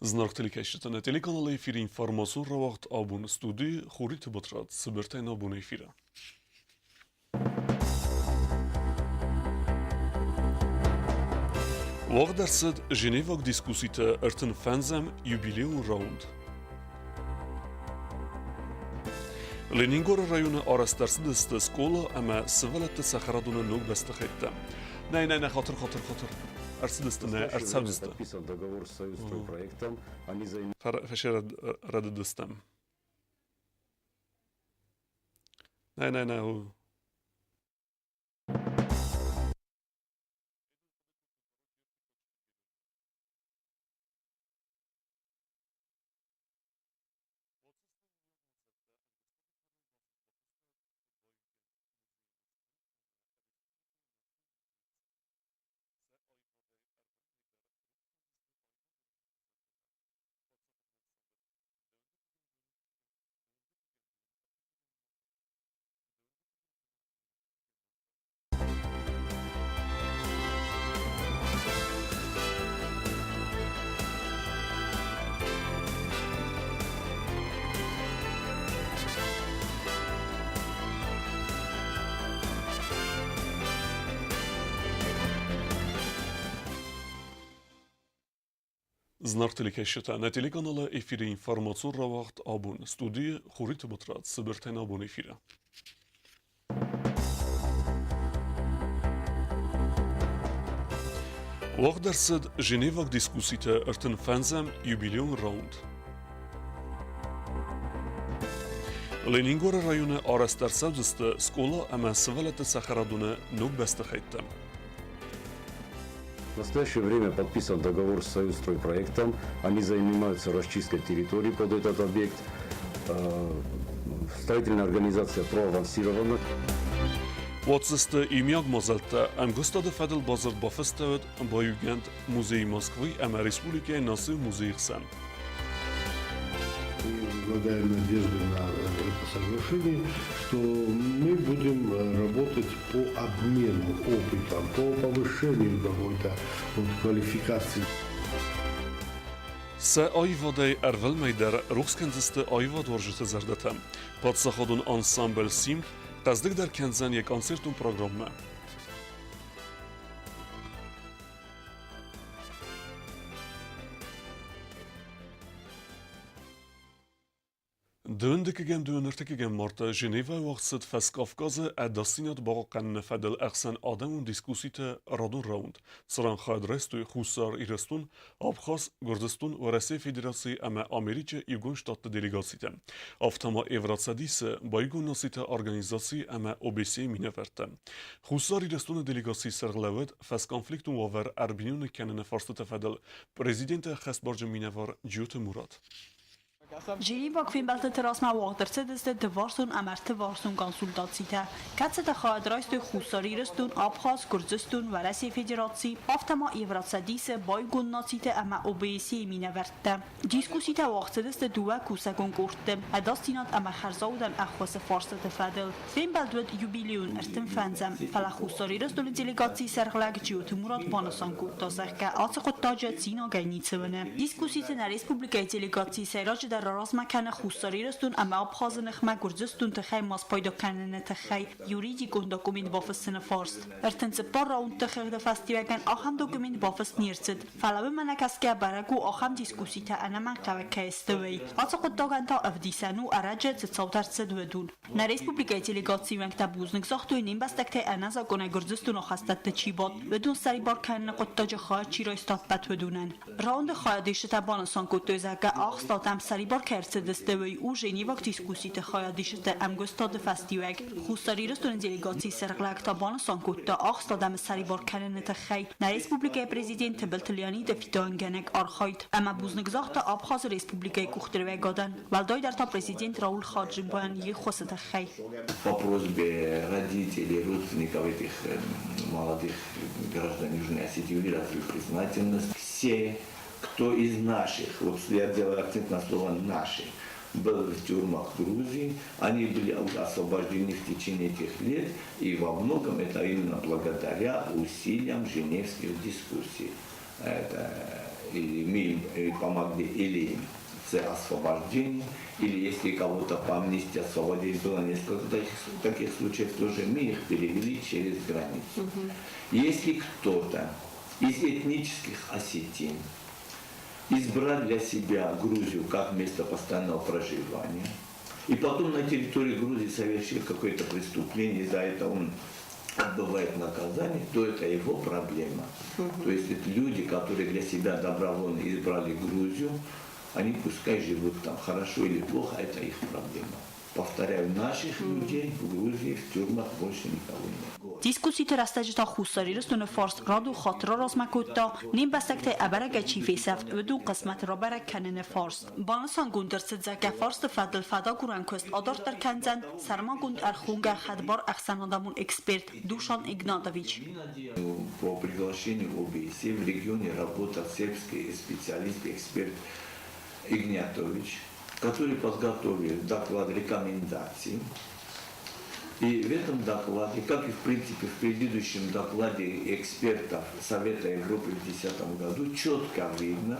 Зынаргъ телекӕсджытӕ, нӕ телеканалы эфиры информацион рауагъд абон студийы Хуриты Батрадз цыбыртӕй нӕ абоны эфиры. Уагъд ӕрцыд Женеваг дискусситы 35-ӕм юбилейон раунд. Ленингоры районы арӕзт ӕрцыдысты скъола ӕмӕ сывӕллӕтты цӕхӕрадоны ног бӕстыхӕйттӕ. Нӕй, нӕй, нӕ, хатыр, хатыр, хатыр. Ӕрцыдысты, нӕ, ӕрцӕудзысты. Фӕсерӕд рӕдыдыстӕм. Нӕй, нӕй, нӕ. Зынаргъ телекӕсджытӕ, нӕ телеканалы эфиры информацион рауагъд абон студийы Хуриты Батрадз цыбыртӕй нӕ абон эфиры. Уагъд ӕрцыд Женеваг дискусситы 35-ӕм юбилейон раунд. Ленингоры районы арӕзт ӕрцӕудзысты скъола ӕмӕ сывӕллӕтты цӕхӕрадоны ног бӕстыхӕйттӕ. В настоящее время подписан договор с «Союзстройпроектом». Они занимаются расчисткой территории под этот объект. Строительная организация проавансирована. Уаццысты иумиаг мадзӕлттӕ ӕмгуыстады фӕдыл бадзырд бафыстӕуыд баиугӕнд Музей Москвы ӕмӕ Республикӕйы Национ музейы хсӕн. Мы возлагаем надежды на это соглашение, что мы будем работать по обмену опытом, по повышению какой-то вот квалификации. Сӕ аивадӕй ӕрвылмӕй дӕр рухс кӕндзысты аивадуарзджыты зӕрдӕтӕ. Паддзахадон ансамбль «Симд» хъӕздыгдӕр кӕндзӕн йӕ концертон программӕ. Дыууындыккӕгӕм дыууынӕртыккӕгӕм марты Женевӕйы уагъд цыд Фӕскавказы ӕдасдзинад бахъахъхъӕныны фӕдыл ӕхсӕнадӕмон дискусситы радон раунд, цыран хайад райстой Хуссар Ирыстон, Абхаз, Гуырдзыстон, Уӕрӕсейы Федерацийы ӕмӕ Америкӕйы Иугонд Штатты делегацитӕ, афтӕ ма Евроцӕдисы, Баиугонд Нациты Организацийы ӕмӕ ОБСЕ-йы минӕвӕрттӕ. Хуссар Ирыстоны делегацийы сӕргълӕууӕг фӕсконфликтон уавӕр ӕрбиноныг кӕныны фарстыты фӕдыл президенты ӕххӕстбарджын минӕвар Джиоты Мурат. Женеваг фембӕлдтыты размӕ уагъд ӕрцыдысты дывӕрсон ӕмӕ ӕртывӕрсон консультацитӕ, кӕцытӕ хайад райстой Хуссар Ирыстон, Абхаз, Гуырдзыстон, Уӕрӕсейы Федераци, афтӕ ма Евроцӕдисы, Байгонд нациты ӕмӕ ОБСЕ-йы минӕвӕрттӕ. Дискусситӕ уагъд цыдысты дыууӕ кусӕгон къордты ӕдасдзинад ӕмӕ хӕрзаудӕн ӕххуысы фарстыты фӕдыл. Фембӕлд уыд юбилейон 35-ӕм, фӕлӕ Хуссар Ирыстоны делегацийы сӕргълӕг Джиоты Мурат банысан кодта, зӕгъгӕ, ацы хъуыддаджы цинагӕй ницы уыны. Дискусситы нӕ республикӕйы делегацийы сӕйраджыдӕр размӕ кӕны Хуссар Ирыстон ӕмӕ Абхазы ныхмӕ Гуырдзыстон тыхӕй ма спайда кӕныны тыххӕй юридикон документ бафыссыны фарст. 34 раундты хыгъды фӕстиуӕгӕн ахӕм документ бафыст не рцыд. Фӕлӕ уымӕ нӕ кӕсгӕ бӕрӕг у, ахӕм дискусситӕ ӕнӕмӕнгхъӕуӕг кӕй сты, уый. Ацы хъуыддагӕн та ӕвдисӕн у, ӕрӕджы цы цаутӕ ӕрцыд, уыдон. Нӕ республикӕйы делегацийы уӕнгтӕ бузныг загътой, не мбӕстӕгтӕй ӕнӕзакъонӕй Гуырдзыстоны ахӕстӕтты чи бадт, уыдон ссӕрибар кӕныны хъуыддаджы хайад чи райста, ӕппӕт уыдонӕн. Раунды хайадисджытӕ банысан кодтой, зӕгъгӕ, ахстадӕм сӕрибар кӕй ӕрцыдысты, уый у Женеваг дискусситы хайадисджыты ӕмгуыстады фӕстиуӕг. Хуссар Ирыстоны делегацийы сӕргълӕг та банысан кодта, ахст адӕмы сӕрибар кӕныны тыххӕй нӕ республикӕйы президент Тыбылты Леониды фидауынгӕнӕг архайд ӕмӕ бузныг загъта Абхазы республикӕйы къухдариуӕгадӕн, уӕлдайдӕр та президент Рауль Хаджимбайӕн йе ххуысы тыххӕй. По просьбе родителей, родственников этих молодых граждан Южной Осетии выразили признательность. Все, кто из наших, вот я делаю акцент на слово «наши», был в тюрьмах Грузии, они были освобождены в течение этих лет, и во многом это именно благодаря усилиям женевских дискуссий. Это Или мы им помогли, или им с освобождением, или если кого-то по амнистии освободили, было несколько таких случаев тоже, мы их перевели через границу. Если кто-то из этнических осетин избрал для себя Грузию как место постоянного проживания, и потом на территории Грузии совершил какое-то преступление, за это он отбывает наказание, то это его проблема. То есть это люди, которые для себя добровольно избрали Грузию, они пускай живут там, хорошо или плохо, это их проблема. Повторяю, наших людей в Грузии в тюрьмах больше никого нет. Дискусситы рӕстӕджы та Хуссар Ирыстоны фарс рад û xatir размӕ кодта не мбӕстӕгтӕй ӕбӕрӕгӕй чи фесӕфт, уыдон хъысмӕт рабӕрӕг кӕныны фарст. Банысангонд ӕрцыд, зӕгъгӕ, фарсты фӕдыл фӕдагурӕн куыст адарддӕр кӕндзӕн сӕрмагонд ӕрхонгӕ хӕдбар ӕхсӕнадӕмон эксперт Душан Игнатович. По приглашению ОБСЕ в регионе работал сербский специалист, эксперт Игнатович, который подготовил доклад рекомендаций. И в этом докладе, как и в принципе в предыдущем докладе экспертов Совета Европы в 2010 году, четко видно,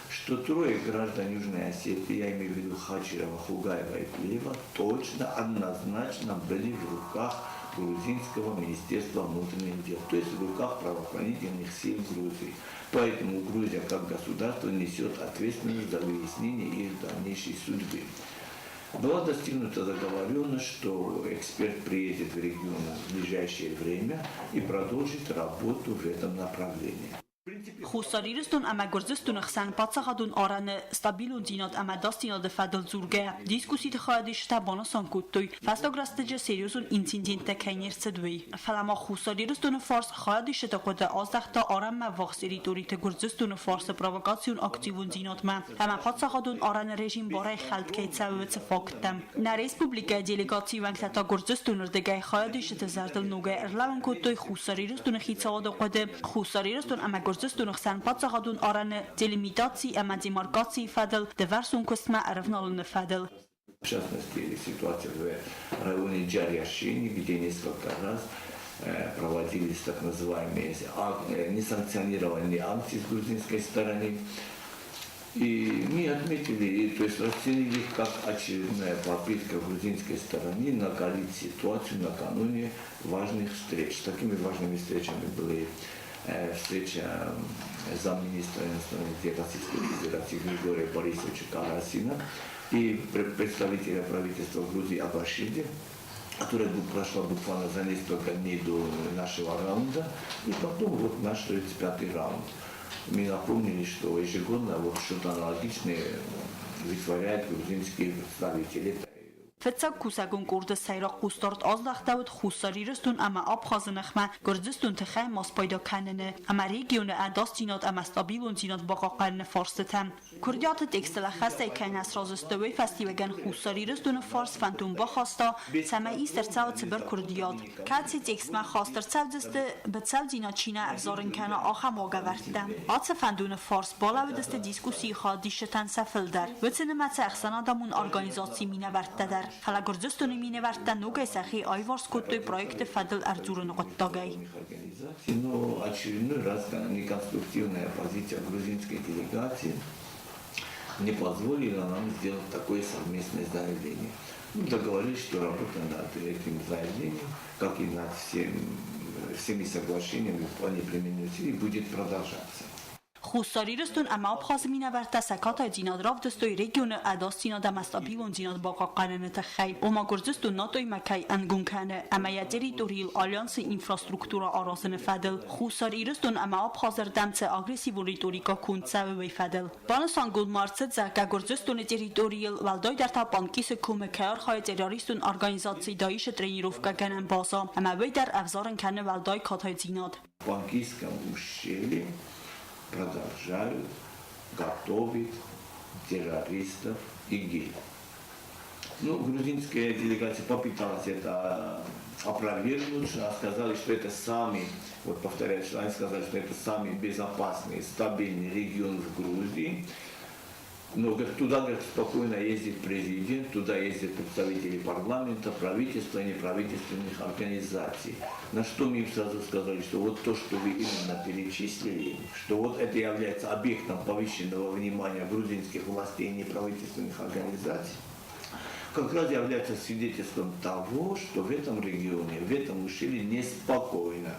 что трое граждан Южной Осетии, я имею в виду Хачирова, Хугаева и Плиева, точно, однозначно были в руках грузинского министерства внутренних дел, то есть в руках правоохранительных сил Грузии. Поэтому Грузия как государство несет ответственность за выяснение их дальнейшей судьбы. Была достигнута договоренность, что эксперт приедет в регион в ближайшее время и продолжит работу в этом направлении. Хуссар Ирыстон ӕмӕ Гуырдзыстоны хсӕн паддзахадон арӕны стабилондзинад ӕмӕ ӕдасдзинады фӕдыл дзургӕйӕ, дискусситы хайадисджытӕ банысан кодтой, фӕстаг рӕстӕджы серьезон инциденттӕ кӕй не рцыд, уый. Фӕлӕ ма Хуссар Ирыстоны фарс хайадисджыты хъуыды аздӕхта арӕнмӕ ввахс территориты Гуырдзыстоны фарсы провокацион активондзинадмӕ ӕмӕ паддзахадон арӕны режим барӕй хӕлд кӕй цӕуы, уыцы факттӕм. Нӕ республикӕйы делегацийы уӕнгтӕ та Гуырдзыстоны рдыгӕй хайадисджыты зӕрдыл ногӕй ӕрлӕууын кодтой Хуссар Ирыстоны хицауады хъуыды Хуссар Ирыстон ӕмӕ Гуырдзыстоны хсӕн паддзахадон арӕны делимитаци ӕмӕ демаркацийы фӕдыл дывӕрсон куыстмӕ ӕрӕвналыны фӕдыл. В частности, ситуация в районе Джариашини, где несколько раз проводились так называемые несанкционированные акции с грузинской стороны. И мы отметили, то есть расценили их как очередная попытка грузинской стороны накалить ситуацию накануне важных встреч. Такими важными встречами были встреча замминистра иностранных дел Российской Федерации Григория Борисовича Карасина и представителя правительства Грузии Абашиде, которая прошла буквально за несколько дней до нашего раунда, и потом вот наш 35-й раунд. Мы напомнили, что ежегодно вот что-то аналогичное вытворяют грузинские представители. Фыццаг кусӕгон къорды сӕйраг хъусдард аздӕхтӕуыд Хуссар Ирыстон ӕмӕ Абхазы ныхмӕ Гуырдзыстон тыхӕй ма спайда кӕныны ӕмӕ регионы ӕдасдзинад ӕмӕ стабилондзинад бахъахъхъӕныны фарстытӕм. Куырдиаты текстыл ӕххӕстӕй кӕй нӕ сразы сты, уый фӕстиуӕгӕн Хуссар Ирыстоны фарс фӕндон бахаста, цӕмӕй ист ӕрцӕуа цыбыр куырдиат, кӕцы текстмӕ хаст ӕрцӕудзысты, быцӕудзинад чи нӕ ӕвзарын кӕна, ахӕм уагӕвӕрдтӕ. Ацы фӕндоны фарс балӕууыдысты дискуссийы хайадисджытӕн сӕ фылдӕр, уыцы нымӕцы ӕхсӕнадӕмон организацийы минӕвӕрттӕ дӕр. Фӕлӕ Гуырдзыстоны минӕвӕрттӕ ногӕй сӕхи аиварс кодтой проекты фӕдыл ӕрдзурыны хъуыддагӕй. Но очередной раз неконструктивная позиция грузинской делегации не позволила нам сделать такое совместное заявление. Мы договорились, что работа над этим заявлением, как и над всеми соглашениями в плане применения усилий, будет продолжаться. Хуссар Ирыстон ӕмӕ Абхазы минӕвӕрттӕ сӕ катайдзинад равдыстой регионы ӕдасдзинад ӕмӕ стабилондзинад бахъахъхъӕныны тыххӕй, ома Гуырдзыстон НАТО-имӕ кӕй ӕнгом кӕны ӕмӕ йӕ территорийыл альянсы инфраструктурӕ аразыны фӕдыл Хуссар Ирыстон ӕмӕ Абхазы рдӕм цы агрессивон риторикӕ конд цӕуы, уый фӕдыл. Банысангонд ма ӕрцыд, зӕгъгӕ, Гуырдзыстоны территорийыл, уӕлдайдӕр та Панкисы комы кӕй архайы террористон организаци ДАИШ-ы тренировкӕгӕнӕн базӕ, ӕмӕ уый дӕр ӕвзарын кӕны уӕлдай катайдзинад. В Панкисском ущелье продолжают готовить террористов ИГИЛ. Ну, грузинская делегация попыталась это опровергнуть, она сказали, что это самый, вот повторяю, что они сказали, что это самый безопасный, стабильный регион в Грузии. Но, говорит, туда, говорит, спокойно ездит президент, туда ездят представители парламента, правительства и неправительственных организаций. На что мы им сразу сказали, что вот то, что вы именно перечислили, что вот это является объектом повышенного внимания грузинских властей и неправительственных организаций, как раз является свидетельством того, что в этом регионе, в этом ущелье неспокойно.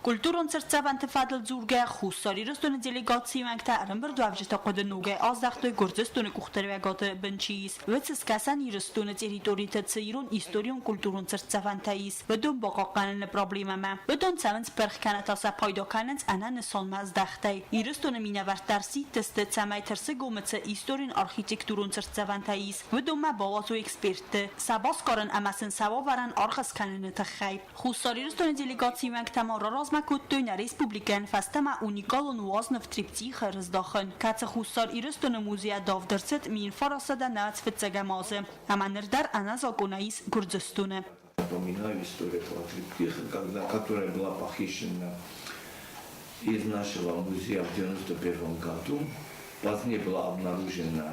Культурон цыртдзӕвӕнты фӕдыл дзургӕйӕ, Хуссар Ирыстоны делегацийы уӕнгтӕ ӕрӕмбырдуӕвджыты хъуыды ногӕй аздӕхтой Гуырдзыстоны къухдариуӕгады бын чи ис, уыцы Скӕсӕн Ирыстоны территориты цы ирон историон-культурон цыртдзӕвӕнтӕ ис, уыдон бахъахъхъӕныны проблемӕмӕ. Уыдон цӕуынц пырх кӕнӕ та сӕ пайда кӕнынц ӕнӕнысанмӕ здӕхтӕй. Ирыстоны минӕвӕрттӕ ӕрсидтысты, цӕмӕй Тырсыгомы цы историон-архитектурон цыртдзӕвӕнтӕ ис, уыдонмӕ бауадзой экспертты, сӕ басгарын ӕмӕ сын сӕ уавӕрӕн аргъ скӕныны тыххӕй. Хуссар Ирыстоны делегацийы уӕнгтӕ ма раразмӕ кодтой нӕ республикӕйӕн фӕстӕмӕ уникалон уазныв триптихы рыздахын, кӕцы Хуссар Ирыстоны музейӕ давд ӕрцыд 1909 фыццӕгӕм азы ӕмӕ ныр дӕр ӕнӕзакъонӕй ис Гуырдзыстоны. Напоминаю историю этого триптиха, когда, которая была похищена из нашего музея в 1991 году. Позднее была обнаружена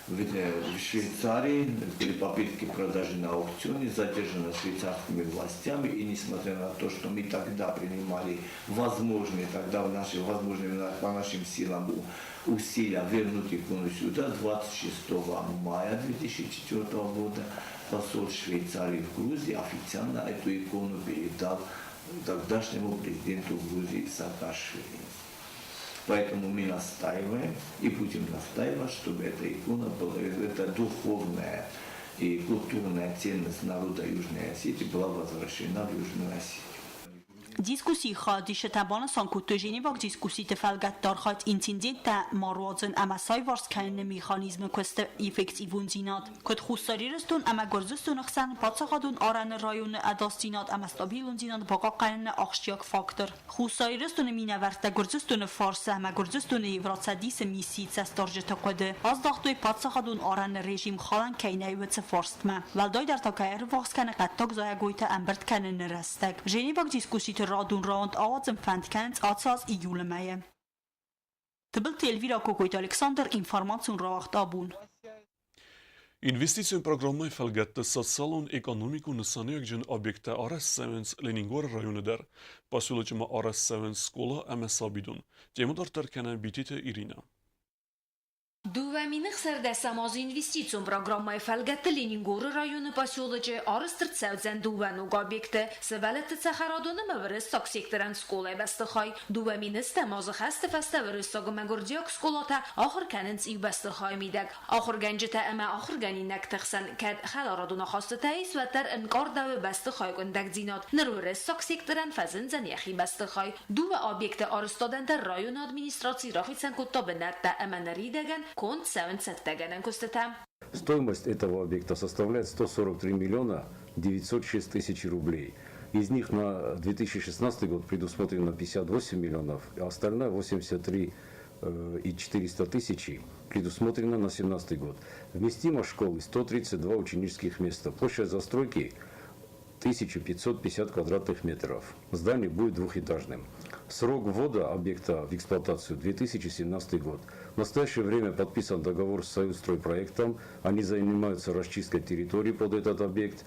в Швейцарии при попытке продажи на аукционе, задержана швейцарскими властями. И несмотря на то, что мы тогда принимали возможные, тогда в наши, возможные по нашим силам усилия вернуть икону сюда, 26 мая 2004 года посол Швейцарии в Грузии официально эту икону передал тогдашнему президенту Грузии Саакашвили. Поэтому мы настаиваем и будем настаивать, чтобы эта икона была, эта духовная и культурная ценность народа Южной Осетии была возвращена в Южную Осетию. Дискуссийы хайадисджытӕ банысан кодтой Женеваг дискусситы фӕлгӕтты архайд инциденттӕ ма руадзын ӕмӕ саиварс кӕныны механизмы куысты эффективондзинад, куыд Хуссар Ирыстон ӕмӕ Гуырдзыстоны хсӕн паддзахадон арӕны районы ӕдасдзинад ӕмӕ стабилондзинад бахъахъхъӕныны ахсджиаг фактор. Хуссар Ирыстоны минӕвӕрттӕ Гуырдзыстоны фарсы ӕмӕ Гуырдзыстоны Евроцӕдисы миссийы цӕстдарджыты хъуыды аздӕхтой паддзахадон арӕны режим халӕн кӕй нӕй, уыцы фарстмӕ. Уӕлдайдӕр та кӕй ӕрвахс кӕны хъӕддаг зайӕгойтӕ ӕмбырд кӕныны рӕстӕг. Женеваг дискусситы радон раунд ауадзын фӕнд кӕнынц ацы аз июлы мӕйы. Тыбылты Эльвира, Кокойты Александр, информацион рауагъд Абон. Инвестицион программӕйы фӕлгӕтты социалон-экономикон нысаниуӕгджын объекттӕ арӕзт цӕуынц Ленингоры районы дӕр. Поселочы ма арӕзт цӕуынц скъола ӕмӕ сабидон. Темӕ дарддӕр кӕны Битеты Иринӕ. 2016 азы инвестицион программӕйы фӕлгӕтты Ленингоры районы поселочы арӕзт ӕрцӕудзӕн дыууӕ ног объекты, сывӕллӕтты цӕхӕрадон ӕмӕ уырыссаг секторӕн скъолайы бӕстыхай. 2010 азы хӕсты фӕстӕ уырыссаг ӕмӕ гуырдзиаг скъолатӕ ахуыр кӕнынц иу бӕстыхайы мидӕг. Ахуыргӕнджытӕ ӕмӕ ахуыргӕнинӕгты хсӕн кӕд хӕларадон ахастытӕ ис, уӕддӕр ӕнкъардӕуы бӕстыхайы къуындӕгдзинад. Ныр уырыссаг секторӕн фӕзындзӕн йӕхи бӕстыхай. Дыууӕ объекты арӕзтадӕн дӕр районы администраци рахицӕн кодта бынӕттӕ ӕмӕ ныридӕгӕн конд цӕуынц цӕттӕгӕнӕн куыстытӕ. Стоимость этого объекта составляет 143 миллиона 906 тысяч рублей. Из них на 2016 год предусмотрено 58 миллионов, а остальное 83 и 400 тысяч предусмотрено на 2017 год. Вместимость школы 132 ученических места. Площадь застройки 1550 квадратных метров. Здание будет двухэтажным. Срок ввода объекта в эксплуатацию 2017 год. В настоящее время подписан договор с Союзстройпроектом. Они занимаются расчисткой территории под этот объект.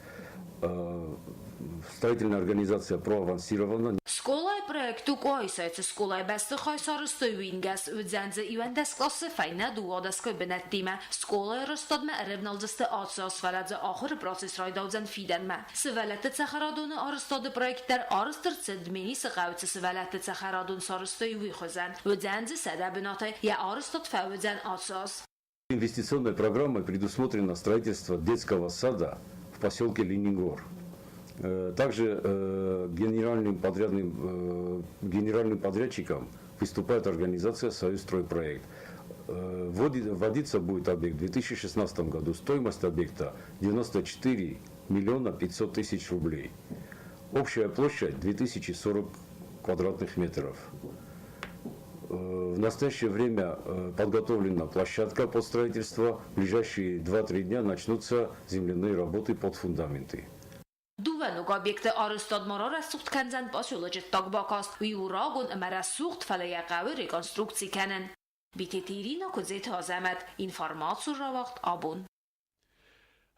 Строительная организация проавансирована. Скъолайы проект у Къуайсайы скъолайы бӕстыхай сарӕзтой уынгӕс, уыдзӕн дзы 11 къласы фӕйнӕ дыууадӕсгай бынӕттимӕ. Скъолайы арӕзтадмӕ ӕрӕвналдзысты ацы аз, фӕлӕ дзы ахуыры процесс райдаудзӕн фидӕнмӕ. Сывӕллӕтты цӕхӕрадоны арӕзтады проект дӕр арӕзт ӕрцыд Дменисы хъӕуы цы сывӕллӕтты цӕхӕрадон сарӕзтой, уый хуызӕн. Уыдзӕн дзы 100 бынаты, йӕ арӕзтад фӕуыдзӕн ацы аз. Инвестиционной программой предусмотрено строительство детского сада в поселке Ленингор. Также генеральным подрядчиком выступает организация «Союзстройпроект». Вводиться будет объект в 2016 году. Стоимость объекта 94 миллиона 500 тысяч рублей. Общая площадь 2040 квадратных метров. В настоящее время подготовлена площадка под строительство. В ближайшие 2-3 дня начнутся земляные работы под фундаменты. Дыууӕ ног объекты арӕзтад ма рарӕсугъд кӕндзӕн поселочы дыккаг бакаст. Уый у рагон ӕмӕ рӕсугъд, фӕлӕ йӕ хъӕуы реконструкци кӕнын. Битеты Ирина, Куыдзеты Азӕмӕт, информацион рауагъд «Абон».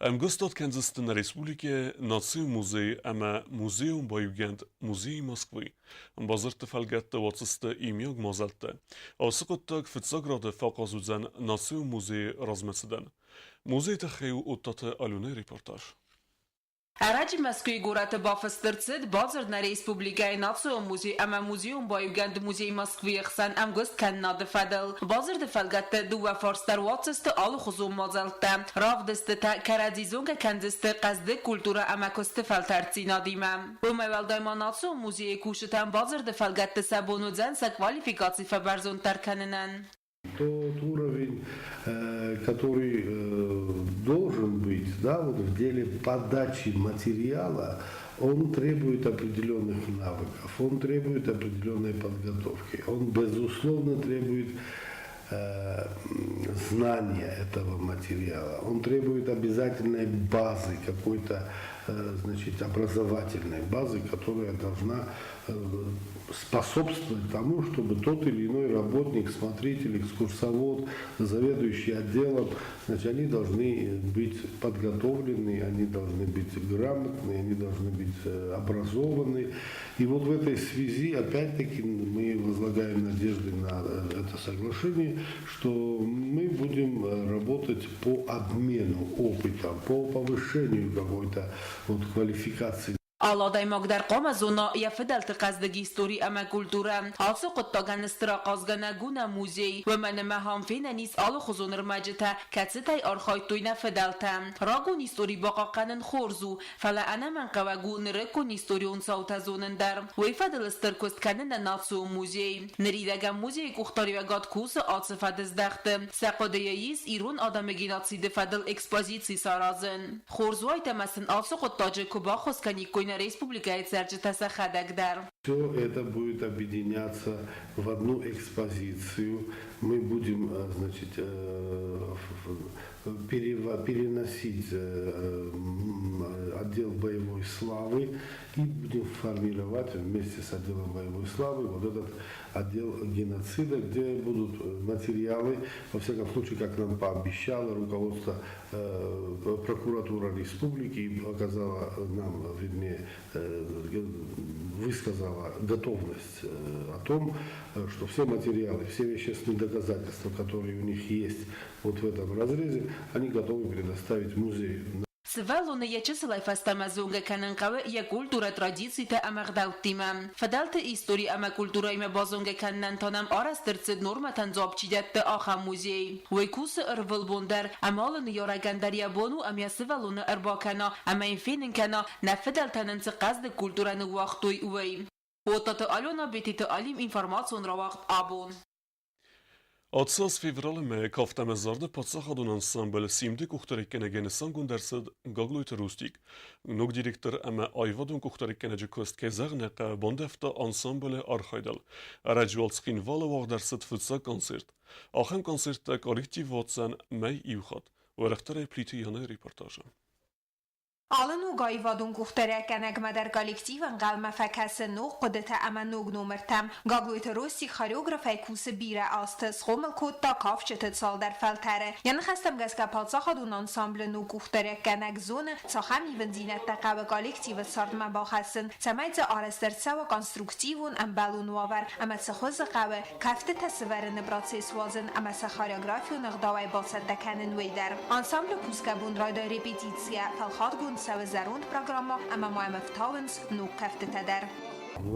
Ӕмгуыстад кӕндзысты нӕ республикӕйы Национ музей ӕмӕ музейон баиугӕнд Музей Москвы. Бадзырдты фӕлгӕтты уадздзысты иумиаг мадзӕлттӕ. Ацы хъуыддаг фыццаг рады фӕахъаз уыдзӕн Национ музейы размӕцыдӕн. Музейы тыххӕй у Оттаты Аленӕйы репортаж. Ӕрӕджы Мӕскуыйы горӕты бафыст ӕрцыд бадзырд нӕ республикӕйы Национ музей ӕмӕ музейон баиугӕнд Музей Москвы-йы хсӕн ӕмгуысткӕнынады фӕдыл. Бадзырды фӕлгӕтты дыууӕ фарс дӕр уадздзысты алыхуызон мадзӕлттӕ, равдыстытӕ, кӕрӕдзи зонгӕ кӕндзысты хъӕздыг культурӕ ӕмӕ куысты фӕлтӕрддзинадимӕ. Уымӕй уӕлдай ма Национ музейы кусджытӕн бадзырды фӕлгӕтты сӕ бон уыдзӕн сӕ квалификаци фӕбӕрзонддӕр кӕнынӕн. Тот уровень, который должен быть, да, вот в деле подачи материала, он требует определенных навыков, он требует определенной подготовки, он, безусловно, требует знания этого материала, он требует обязательной базы какой-то, значит, образовательной базы, которая должна способствовать тому, чтобы тот или иной работник, смотритель, экскурсовод, заведующий отделом, значит, они должны быть подготовлены, они должны быть грамотны, они должны быть образованы. И вот в этой связи, опять-таки, мы возлагаем надежды на это соглашение, что мы будем работать по обмену опытом, по повышению какой-то вот квалификации. Алы адӕймаг дӕр хъуамӕ зона йӕ фыдӕлты хъӕздыг истори ӕмӕ культурӕ. Ацы хъуыддагӕн стыр ахъазгӕнӕг у нӕ музей. Уымӕн ӕмӕ ам фенӕн ис алыхуызон ӕрмӕджытӕ, кӕцытӕй архайдтой нӕ фыдӕлтӕ. Рагон истори бахъахъхъӕнын хорз у, фӕлӕ ӕнӕмӕнгхъӕуӕг у нырыккон историон цаутӕ зонын дӕр. Уый фӕдыл стыр куыст кӕны нӕ национ музей. Ныридӕгӕн музейы къухдариуӕгад кусы ацы фӕдыздӕхты. Сӕ хъуыдыйы ис ирон адӕмы геноциды фӕдыл экспозици саразын. Хорз уайт ӕмӕ сын ацы хъуыддаджы куы баххуыс кӕниккой нӕ республикӕйы цӕрджытӕ сӕхӕдӕг дӕр. Все это будет объединяться в одну экспозицию. Мы будем, значит, переносить отдел боевой славы и будем формировать вместе с отделом боевой славы вот этот отдел геноцида, где будут материалы, во всяком случае, как нам пообещало руководство, прокуратура республики и оказала нам, вернее, высказала готовность о том, что все материалы, все вещественные доказательства, которые у них есть вот в этом разрезе, они готовы предоставить музею. Сывӕллоны йӕ чысылӕй фӕстӕмӕ зонгӕ кӕнын хъӕуы йӕ культурӕ, традицитӕ ӕмӕ ӕгъдӕуттимӕ. Фыдӕлты истори ӕмӕ культурӕимӕ базонгӕ кӕнынӕн та нӕм арӕзт ӕрцыд нормӕтӕн дзуапп чи дӕтты, ахӕм музей. Уый кусы ӕрвылбон дӕр ӕмӕ алы ныййарӕгӕн дӕр йӕ бон у ӕмӕ йӕ сывӕллоны ӕрбакӕна ӕмӕ йын фенын кӕна, нӕ фыдӕлтӕ нын цы хъӕздыг культурӕ ныууагътой, уый. Оттаты Алена, Бетиты Алим, информацион рауагъд «Абон». Ацы аз февралы мӕйы кафт ӕмӕ зарды паддзахадон ансамбль «Симд-ы» къухдариуӕггӕнӕгӕй нысангонд ӕрцыд Гаглойты Рустик. Ног директор ӕмӕ аивадон къухдариуӕггӕнӕджы куыст кӕй зӕгъын ӕй хъӕуы, бандӕвта ансамблы архайдыл. Ӕрӕджы уал Цхинвалы уагъд ӕрцыд фыццаг концерт. Ахӕм концерттӕ коллектив уадздзӕн мӕй иу хатт. Уӕрӕхдӕрӕй Плиты Янайы репортажы. Алы ног аивадон къухдарӕггӕнӕгмӕ дӕр коллектив ӕнхъӕлмӕ фӕкӕсы ног хъуыдытӕ ӕмӕ ног номыртӕм. Гаглойты Ростик хореографӕй кусы бирӕ азты, схъомыл кодта кафджыты цалдӕр фӕлтӕры. Йӕ ныхӕстӕм гӕсгӕ паддзахадон ансамблы ног къухдарӕггӕнӕг зоны, цахӕм ивындзинӕдтӕ хъӕуы коллективы цардмӕ бахӕссын, цӕмӕй дзы арӕзт ӕрцӕуа конструктивон ӕмбӕлон уавӕр ӕмӕ цы хуызы хъӕуы кӕфтытӕ сывӕрыны процесс уадзын ӕмӕ сӕ хореографион ӕгъдауӕй бацӕттӕ кӕнын, уый дӕр. Ансамблы кусгӕ бон райдайы репетицийӕ, фӕлхатгонд цӕуы зӕронд программӕ ӕмӕ ма йӕм ӕфтауынц ног кӕфтытӕ дӕр.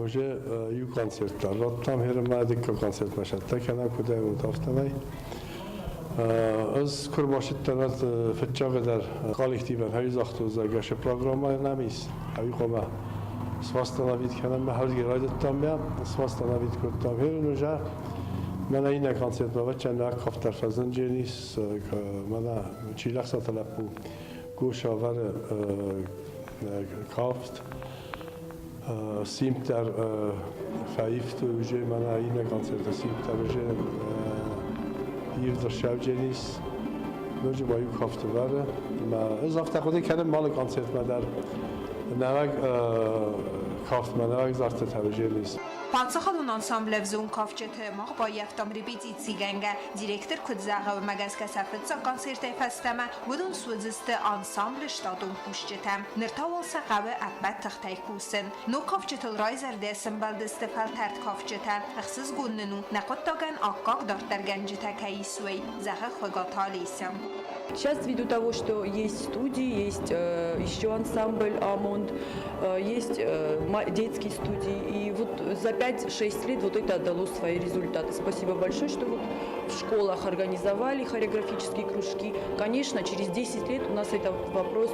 Уже иу концерт дӕр радтам херӕмӕ, дыккаг концертмӕ сӕттӕ кӕнӕ куыдӕй уыд, афтӕмӕй. Ӕз куы рбацыдтӕн, уӕд фыццагдӕр коллективӕн хӕй загътон, зӕгъгӕ, сӕ программӕ нӕм ис, ӕви хъуамӕ свастановить кӕнӕм, хӕрзгӕ райдыдтам мӕ, свастановить кодтам херын уже. Мӕнӕ иннӕ концертмӕ вӕччӕн нӕ кафтдӕр фӕзындженис, мӕнӕ Чилӕхсаты лӕппу Гоша ӕвӕры кафт. Симд дӕр фӕивтой уже, мӕнӕ иннӕ концерты симд дӕр уже ивд ссӕудженис. Ноджы ма иу кафт ӕвӕры. Ӕз афтӕ хъуыды кӕнын алы концертмӕ дӕр нӕуӕг кафтмӕ, нӕуӕг зартытӕ уже ис. Паддзахадон ансамблы ӕвзонг кафджыты мах баййӕфтам репетицигӕнгӕ. Директор куыд зӕгъы, уымӕ гӕсгӕ сӕ фыццаг концертӕй фӕстӕмӕ уыдон суыдзысты ансамблы штатон кусджытӕ. Ныр та уал сӕ хъӕуы ӕппӕт тыхтӕй кусын. Ног кафджытыл райзӕрдӕ сӕмбӕлдысты фӕлтӕрд кафджытӕ. Ӕхсызгон нын у, нӕ хъуыддагӕн аккаг дарддӕргӕнджытӕ кӕй ис, уый, зӕгъы Хуыгаты Олеся. Сейчас ввиду того, что есть студии, есть еще ансамбль «Амонд», есть детские студии. И вот за 5-6 лет вот это дало свои результаты. Спасибо большое, что вот в школах организовали хореографические кружки. Конечно, через 10 лет у нас этот вопрос,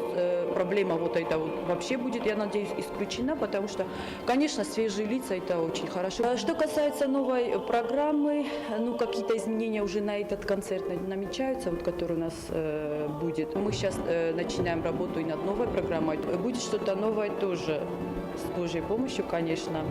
проблема вот эта вот вообще будет, я надеюсь, исключена, потому что, конечно, свежие лица – это очень хорошо. Что касается новой программы, ну, какие-то изменения уже на этот концерт намечаются, вот, который у нас будет. Мы сейчас начинаем работу и над новой программой. Будет что-то новое тоже с Божьей помощью, конечно.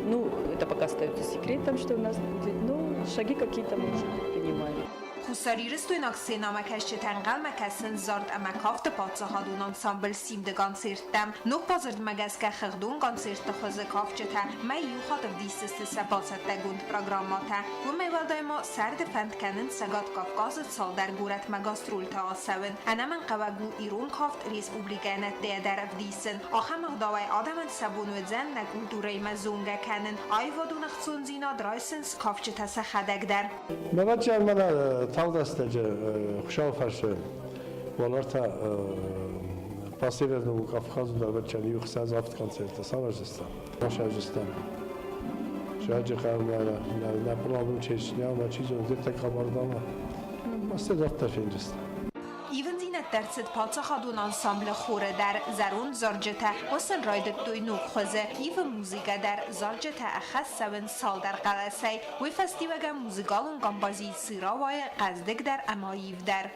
Ну, это пока остается секретом, что у нас будет, но шаги какие-то мы уже предпринимаем. Хуссарирыстойнаг сценӕмӕкӕсджытӕ ӕнхъӕлмӕ кӕсынц зард ӕмӕ кафты паддзахадон ансамбль «Симд-ы концерттӕм. Ног бадзырдмӕ гӕсгӕ хыгъдон концертты хуызы кафджытӕ мӕй иу хатт ӕвдисдзысты сӕ бацӕттӕгонд программӕтӕ. Уымӕй уӕлдай ма сӕрды фӕнд кӕнынц Цӕгат Кавказы цалдӕр горӕтмӕ гастрольты ацӕуын. Ӕнӕмӕнгхъӕуӕг у ирон кафт республикӕйӕн ӕддейӕ дӕр ӕвдисын. Ахӕм ӕгъдауӕй адӕмӕн сӕ бон уыдзӕн нӕ культурӕимӕ зонгӕ кӕнын, аивадон ӕхцондзинад райсынц кафджытӕ сӕхӕдӕг дӕр. Мӕвӕджиан мӕнӕ тагъд рӕстӕджы Хуыцауы фӕрцы уӕлӕртӕ по Северному Кавказу дӕр ӕвӕджиан иу ӕхсӕз авд концерттӕ сараздзыстӕм. Сараздзыстӕм. Сӕджыхъӕумӕ нӕ план у Чечнямӕ, чи зоны, где-то Кабардамӕ. Ма дарддӕр фендзыстӕм. Ивындзинӕдтӕ ӕрцыд паддзахадон ансамблы хоры дӕр. Зӕронд зарджытӕ хъуысын райдыдтой ног хуызы. Ивы музыкӕ дӕр. Зарджытӕ ӕххӕст цӕуынц цалдӕр хъӕлӕсӕй. Уый фӕстиуӕгӕн музыкалон композици рауайы хъӕздыгдӕр ӕмӕ аивдӕр.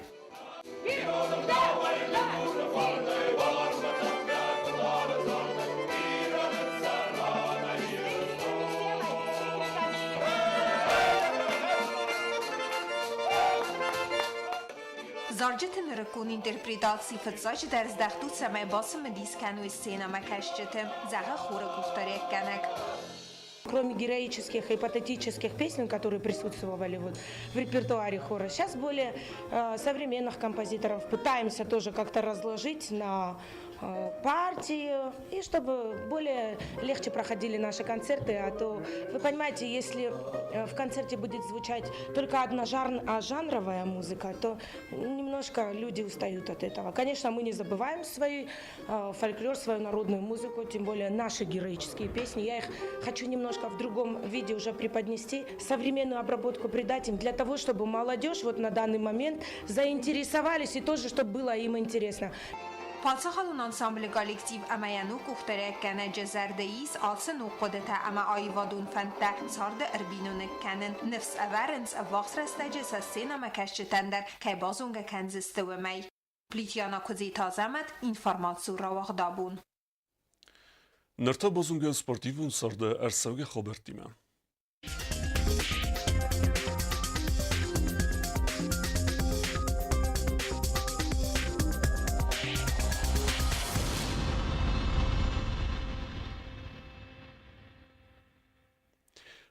Зарджыты нырыккон интерпретаци фыццаджыдӕр здӕхт у, цӕмӕй бацымыдис кӕной сценӕмӕкӕсджыты, зӕгъы хоры къухдариуӕггӕнӕг. Кроме героических и патетических песен, которые присутствовали вот в репертуаре хора, сейчас более современных композиторов пытаемся тоже как-то разложить на партии, и чтобы более легче проходили наши концерты, а то, вы понимаете, если в концерте будет звучать только одна жанровая музыка, то немножко люди устают от этого. Конечно, мы не забываем свой фольклор, свою народную музыку, тем более наши героические песни. Я их хочу немножко в другом виде уже преподнести, современную обработку придать им, для того, чтобы молодежь вот на данный момент заинтересовались и тоже, чтобы было им интересно. Паддзахадон ансамблы коллектив ӕмӕ йӕ ног къухдариуӕггӕнӕджы зӕрды ис ацы ног хъуыдытӕ ӕмӕ аивадон фӕндтӕ царды ӕрбиноныг кӕнын. Ныфс ӕвӕрынц, ӕввахс рӕстӕджы сӕ сценӕмӕкӕсджытӕн дӕр кӕй базонгӕ кӕндзысты, уымӕй. Плитьяна Куыдзиты Азӕмӕт, информацион рауагъдабон. Ныр та базонгӕ спортивон царды ӕрцӕугӕ хабӕрттимӕ.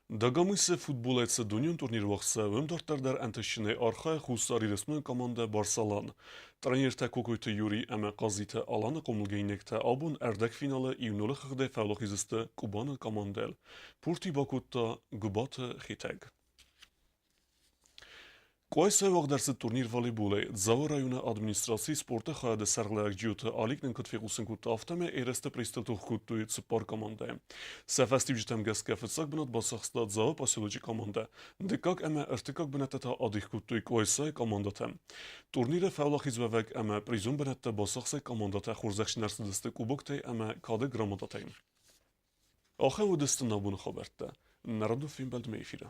Дагомысы футболӕй цы дунеон турнир уагъд цӕуы, уым дарддӕр дӕр ӕнтыстджынӕй архайы Хуссар Ирыстоны командӕ «Барсалан». Тренертӕ Кокойты Юрий ӕмӕ Хъазиты Аланы хъомылгӕнинӕгтӕ абон ӕрдӕгфиналы иу-нолы хыгъдӕй фӕуӕлахиз сты Кубаны командӕйыл. Пурти бакодта Гуыбаты Хетӕг. Къуайсайы уагъд ӕрцыд турнир волейболӕй. Дзауы районы администрацийы спорты хайады сӕргълӕууӕг Джиоты Алик нын куыд фехъусын кодта, афтӕмӕй ерысты призтыл тох кодтой цыппар командӕйы. Сӕ фӕстиуджытӕм гӕсгӕ фыццаг бынат бацахста Дзауы поселочы командӕ, дыккаг ӕмӕ ӕртыккаг бынӕттӕ та адих кодтой Къуайсайы командӕтӕ. Турниры фӕуӕлахизуӕвӕг ӕмӕ призон бынӕттӕ бацахсӕг командӕтӕ хорзӕхджын ӕрцыдысты кубоктӕй ӕмӕ кады грамотатӕй. Ахӕм уыдысты нӕ абоны хабӕрттӕ. Нӕ радон фембӕлдмӕ эфиры.